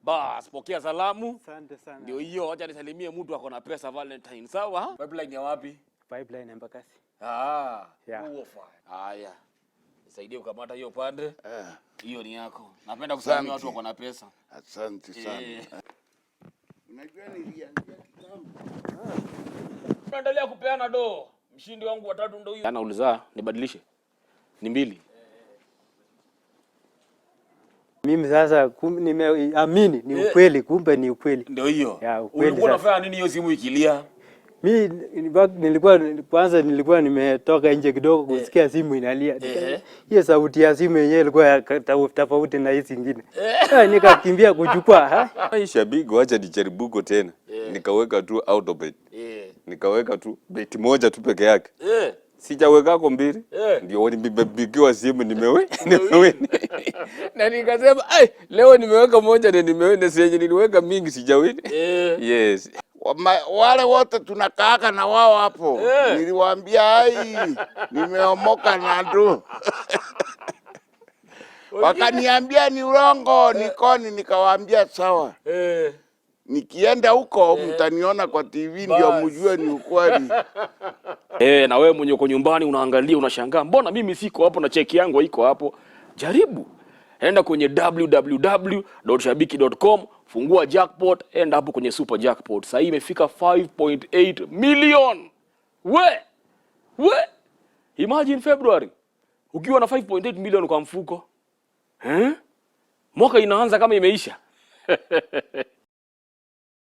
Bas, pokea salamu. Asante sana. Ndio hiyo, acha nisalimie mtu ako na pesa Valentine, sawa? Pipeline ya wapi? Pipeline Embakasi. Ah, Yeah. huo fine. Haya. Nisaidie kukamata hiyo pande. Hiyo ni yako. Napenda kusalimia Asante. watu wako na pesa. Asante sana. Unajua nilianzia kitambo. Tunaendelea kupeana do. Mshindi wangu wa tatu ndio huyo. Anauliza nibadilishe. Ni mbili. Mimi sasa nimeamini ni ukweli, kumbe ni ukweli. Ndio hiyo. Ya, ukweli Ulikuwa sasa. unafanya nini hiyo simu ikilia? Mi nilikuwa kwanza nilikuwa nimetoka nje kidogo kusikia simu inalia. Hiyo sauti ya simu yenyewe ilikuwa ya tofauti na hizi zingine. Nikakimbia kuchukua. Ha? Hii shabiki, wacha nijaribuko tena. Nikaweka tu auto bet. Nikaweka tu bet moja tu peke yake. Sijawekako mbili. Ndio nimepigiwa simu nimewin. Na nikasema, ai, leo nimeweka moja na nimewin, si yenye niliweka mingi sijawin. Yes. Wale wote tunakaaka na wao hapo. Niliwaambia ai, nimeomoka na tu. Wakaniambia ni urongo, nikoni, nikawaambia sawa. Nikienda huko mtaniona kwa TV ndio mjue ni ukweli. Na wewe mwenye uko nyumbani unaangalia unashangaa, mbona mimi siko hapo na cheki yangu haiko hapo? Jaribu. Enda kwenye www.shabiki.com, fungua jackpot, enda hapo kwenye super jackpot. Sasa hii imefika 5.8 million. We! We! Imagine February ukiwa na 5.8 million kwa mfuko. Eh? Mwaka inaanza kama imeisha.